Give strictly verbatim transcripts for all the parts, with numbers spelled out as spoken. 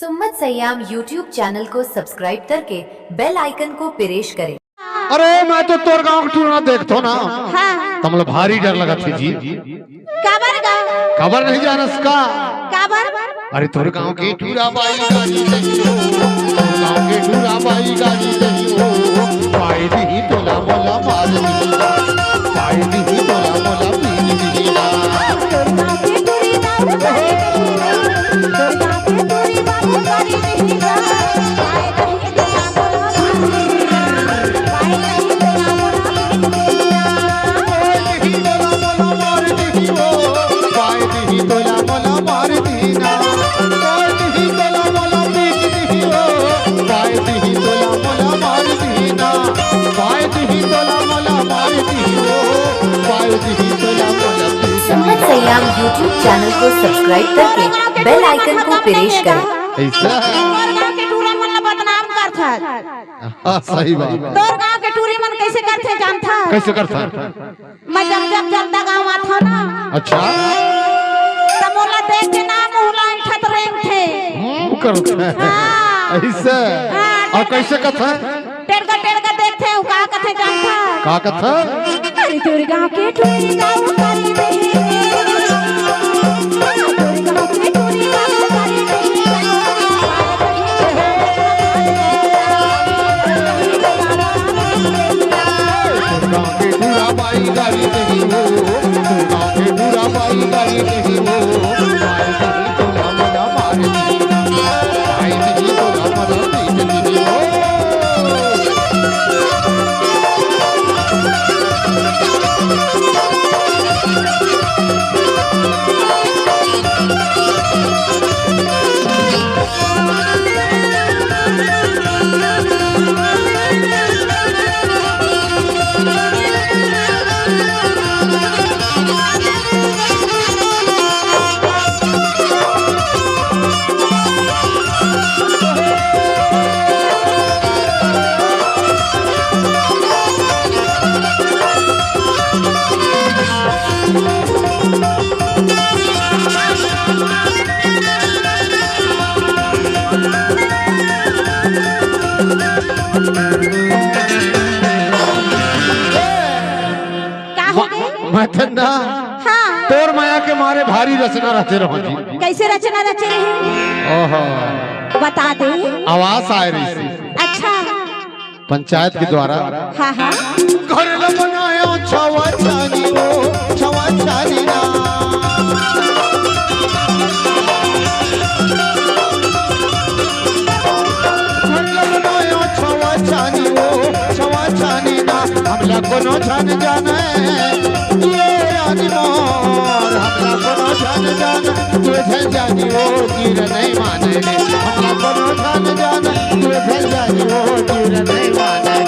सुम्मत Siam YouTube channel को subscribe करके बेल आइकन को प्रेस करें। अरे, मैं तो तोर गांव के टूरा देखथों ना, हाँ। त मोला भारी डर लगत हे जी। काबर गा? काबर नहीं जानस का? काबर? अरे, तोर गांव के टूरा बाई गारी देही हो, तोर गांव के टूरा बाई गारी देही हो, पाए दिही तोला मोला मार दिही, पाए दिही तोला मोला पीट दिही ना। तोर गांव के टूरी बाबू गारी देही हो, तोर गांव के टूरी बाबू गारी देही ना। पाए दिही तोला मोला मार दिही ना, पाए दिही तोला मोला पीट दिही ना। सुम्मत सयाम YouTube चैनल को सब्सक्राइब करके बेल आइकन को प्रेस करें। ऐसा? तोर गांव के टूरा मन ला बदनाम करथस। हाँ, सही बात। तोर गांव के टूरी मन कैसे करथे जानथस? कैसे करथस? मैं जब जब जलदा गांव आथों ना, अच्छा। त मोला देख के ना मुंह ला ऐंठत रेंगथे। हम्म, करथे। हाँ। ऐसे? हाँ, अउ कैसे कथे? टेड़गा टेड़गा देखथे, अउ का कथे जानथस? का कथे? अरे तोर गांव के टूरी बाबू गारी देही। तोर गांव के टूरी बाबू गारी देही। गांव के टूरा बाई गारी देही हो, गांव के टूरा बाई गारी देही हो, बाई देही तोला मोला मार देही, बाई देही तोला मोला पीट देही हो। का हो गे? मैं तो ना, हाँ। तोर मया के मारे भारी रचना रचे रहों जी। कैसे रचना रचे रहे? ओहो। बता दे। आवास आए रही। अच्छा। पंचायत के द्वारा। हाँ, हाँ। घर ल बनायो छवा छानी ओ, छवा छानी ना। घर ल बनायो छवा छानी ओ, छवा छानी ना। हमला कोनो झन जाने, ये रानी मोर, हमला कोनो झन जाने, तू झन जानी ओ, जीर नहीं माने रे। हमला कोनो झन जाने, तू झन जानी ओ, जीर नहीं माने रे।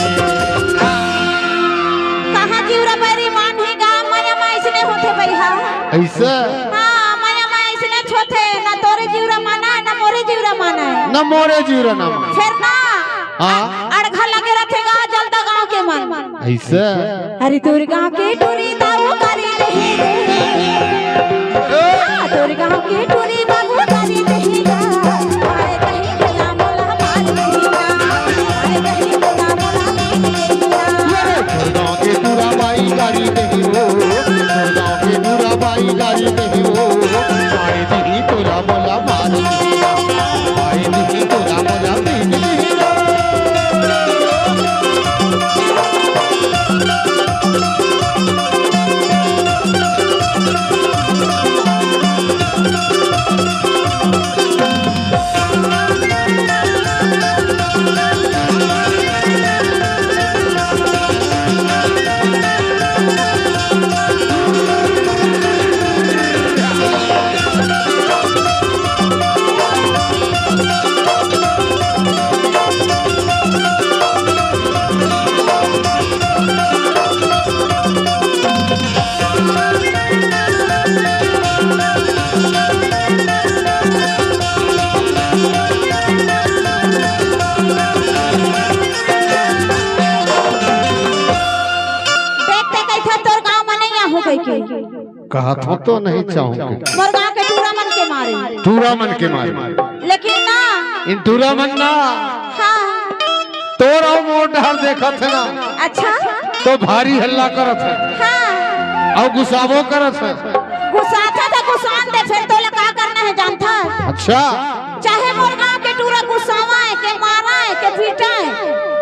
कहाँ जीवरा बैरी मान हे गा, मया मा अइसने होथे बइहा। अइसे? हाँ, मया मा अइसने होथे, ना तोरे जीवरा माना, ना मोरे जीवरा माना। ना मोरे जीवरा ना माना। फेर ना, हाँ। अड़घा लगे रथे गा, जलदा गाँव के मन। अइसे? अरे तोर गाँव के टूरी दाऊ गारी देही। हाँ, तोर गाँव के टूरी बाबू गारी देही। आए कहीं के नाम ला मार देही ना। आए कहीं के नाम ला मार देही ना। तोर गाँव के टूरा बाई गारी देही हो। तोर गाँव के टूरा बाई गारी देही हो। आए देही तोला मोला मार देही ना। आए देही तोला मोला पीट देही ना। देख ते कहिथे तोर गाँव म नइ आहूँ कहिके। कहत हों तो नहीं चाहूँ के। मोर गाँव के टूरा मन के मारे। टूरा मन के मारे। लेकिन ना, इन टूरा मन ना हाँ। तोर अउ मोर डहर देखत हे ना, अच्छा। तो भारी हल्ला करत हे। हाँ। अउ गुस्सावो करत हे। गुस्साथे त गुस्सान दे, फेर तोला का करना हे जानथस? अच्छा। चाहे मोर गांव के टूरा गुस्सावय, के मारय, के पीटय,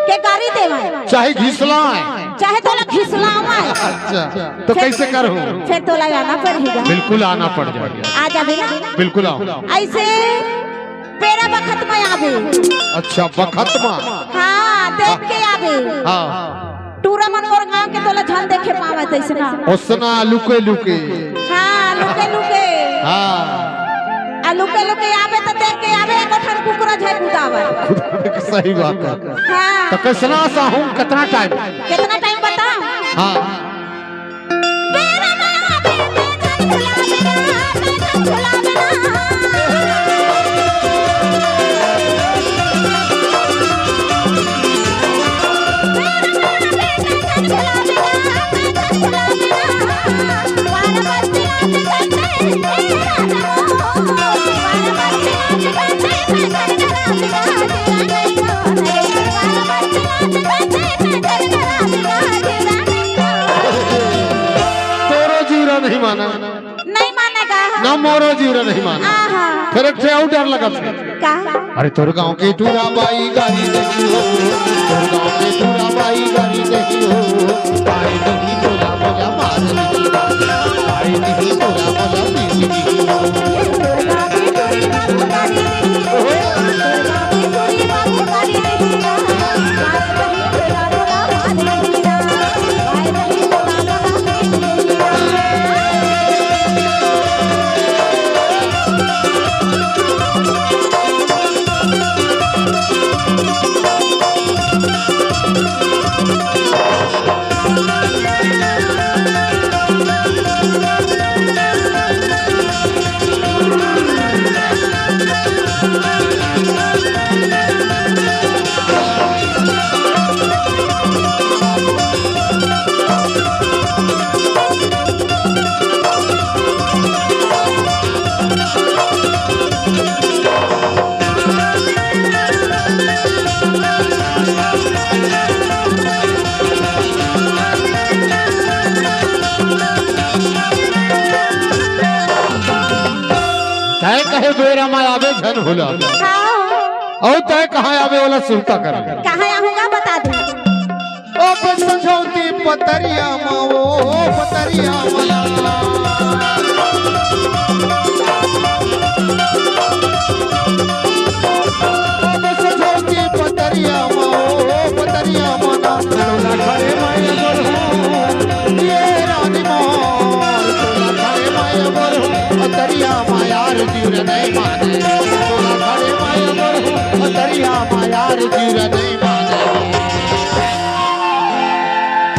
के गारी देवय। चाहे घिसलाय। चाहे तोला घिसलावय। अच्छा। तो फेर, कइसे करहूं? फेर तोला आना पड़ही गा। बिल्कुल आना पड़ जाही। आ जाबे ना? बिल्कुल आऊं। अइसे बेरा बखत म आबे। अच्छा, बखत म? हाँ, देख के आबे। हाँ। टूरा मन मोर गांव के तोला झन देखे पावय तइसना। ओसना लुके लुके। हाँ, लुके लुके। हाँ। आ लुके लुके आबे त देख के आबे, एको ठन कुकरा झन कुदावय। सही बात हे। हाँ। त कइसना साहूं, कतना टाइम? कतना टाइम बता? हाँ। तोरो जिउरा नहीं माना। नहीं मानेगा। ना मोरो जिउरा नहीं माना। आहा। फेर एक ठे अउ डर लगत हे। का? अरे तोर गांव के टूरा बाई गारी देही हो, तोर गांव के टूरा बाई गारी देही हो, बाई देही टूरा मोला मार देही, बाई देही टूरा मोला पीट देही हो। तय कहे बेरा म आबे झन भुला। हाँ। अउ तय कहाँ आबे ओला सुरता कर। कहाँ आहूँगा बता दे। ओ बे सजौती पतरिया मा, ओ पतरिया मा। ओ बे सजौती पतरिया मा, ओ पतरिया मा ना। तोला घरे माया गोर हो, ये रानी मोर। तोला घरे माया गोर हो, पतरिया मा यार जीव रे नहीं माने। तोला घरे माया गोर हो, पतरिया मा यार जीव रे नहीं माने।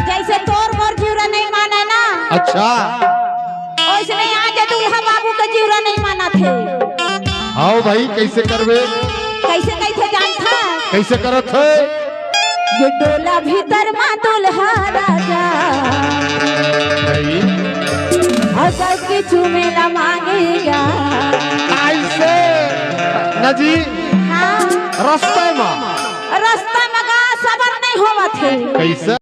जइसे तोर मोर जिउरा नहीं माने ना, अच्छा। ओइसने आज दूल्हा बाबू के जिउरा नहीं मानत हे। हव भाई, कइसे करबे? कइसे कहिथे जानथस? कइसे करत हे? ये डोला भीतर मा दूल्हा राजा। भाई। अउ सबके चूमे ला मांगेगा। कइसे? ना जी। हाँ। रस्ता मा। रस्ता मा गा सबर नहीं होवत हे। कइसे?